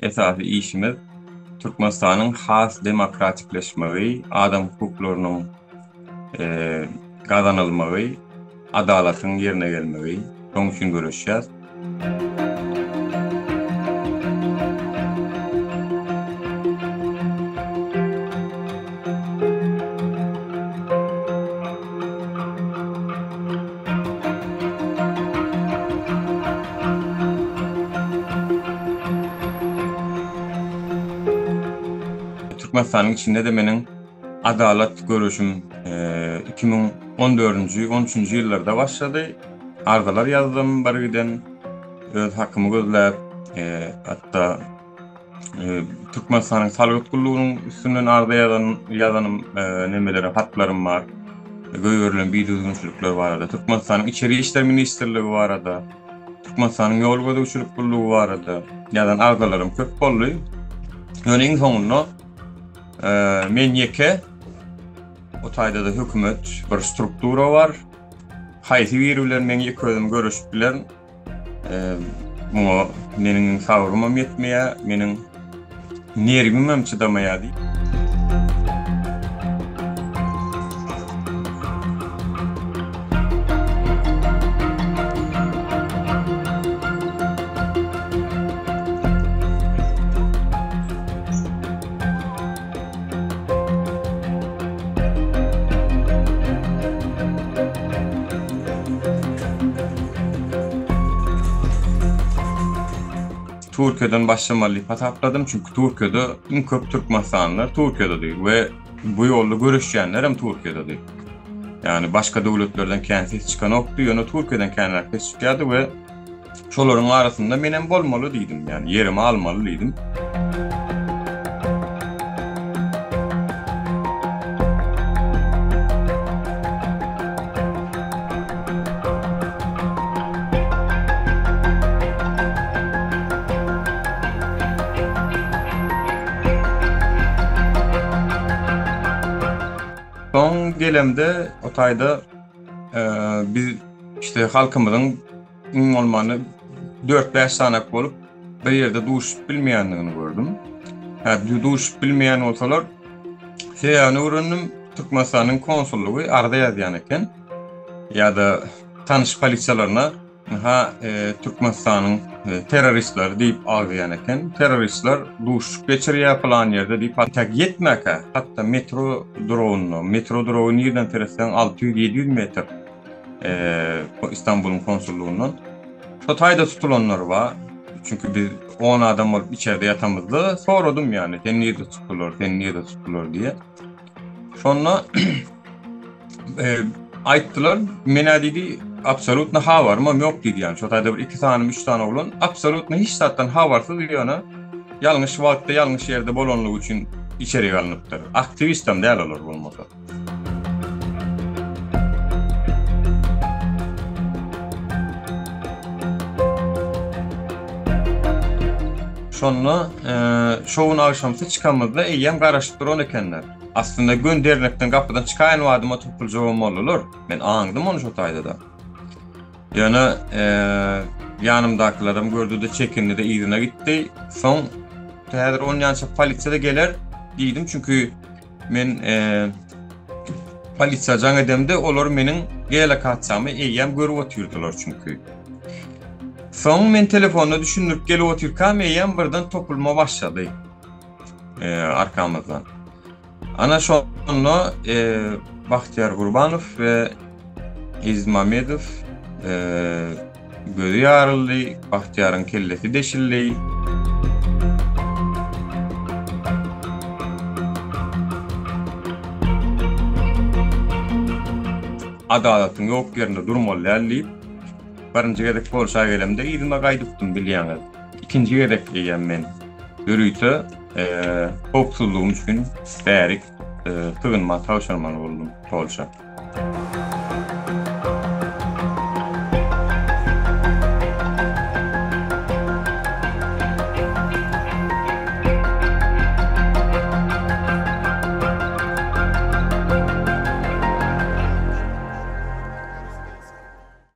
Esasy işimiz Türkmenistanyň has demokratikleşmegi, adam hukuklarynyň gazanylmagy, adalatyň ýerine gelmegi, şoň üçin göreşýäs. Türkmenistanyň içinde-de meniň adalat göreşim 2014-nji, 13-nji ýyllarda başlady. Arzalar ýazdym bir giden öz hakymy gözläp, hatda Türkmenistanyň salgyt gullugynyň üstünden arza ýazan ýazanym nemelere hatlarym bar. Goýberilen bidüzgünçilikler barada, Türkmenistanyň Içeri işler ministrligi barada, Türkmenistanyň ýol gözegçilik gullugy barada ýazan arzalarym köp boldy. Ýöne iň soňunda men ýeke o taýda-da hökümet bir struktura bar. Haýsy biri bilen men ýeke özüm göreşip bilerin. Muňa meniň sabrymam ýetmeýär, meniň nerwimem çydamaýar diýip. Türkiýeden başlamaly diýip hasapladym, çünki Türkiýede iň köp türkmenistanlylar Türkiýededi we bu ýolda göreşýänler hem Türkiýededi. Ýagny başga döwletlerden kän ses çykanokdy, ýöne Türkiýeden känräk ses çykýardy we Şolaryň arasynda menem bolmaly diýdim, ýagny ýerimi almaly diýdim. Soň gelemde o taýda biz işte halkymyzyň Iň bolmanda 4-5 sanak bolup bir ýerde duşup bilmeýändigini gördüm. Hä, duşup bilmeýän bolsalar, sebäbini öwrendim. Türkmenistanyň konsullygy arza ýazýan eken. Ýa-da tanyş polisiýalaryna ha e, Türkmenistanyň e, terroristleri diýip agzaýan eken. Terroristler duşuşyk geçirýär falan ýerde diýip, hatda ýetmäkä, hatda metro duragynda, metro duragy nirden seretseň 600-700 metr. Istanbulyň konsullugyndan. Şo taýda tutulanlar bar. Çünki biz 10 adam bolup içerde ýatamyzda soradym ýani sen nirde tutdular, sen nirde tutdular diýe. Şonda e, aýtdylar, menä diýdi, absolutno habarym hem ýok diýdi ýani. Şo taýda bir 2 sany, 3 sany oglan absolutno hiç zatdan habarsyz ýöne ýalňyş wagtda ýalňyş ýerde bolanlygy üçin içeri alnypdyr. Aktiwistem däl olar bolmasa. Şonda şo gün agşamsy çykamyzda eýýäm garaşyp duran ekenler. Aslynda gün dernekden gapydan çykaýan badyma topuljagam boldular. Men aňdym ony şo taýda-da. Ýöne ýanymdakylaram gördü-de çekindi-de yzyna gitdi. Soň häzir onýança polisiýa-da geler diýdim, çünki Men polisiýa jaň edemde olar meniň geolokasiýamy eýýäm görüp otyrdylar çünki. Soň men telefonda düşündirip gelip otyrkam eýýäm birden topulma başlady. Arkamyzdan. Ana şonda Bahtiýar Gurbanow we Eziz Mamedow Gözi ýaryldy, Bagtyýaryň kellesi deşildi. Adalatyň ýok ýerinde durmaly däl diýip, birinji gezek Polşa gelemde yzyma gaýdypdym bilýäňiz. Ikinji gezek eýýäm men ýörite howpsuzlygym üçin bärik sygynma tabşyrmaly boldum Polşa.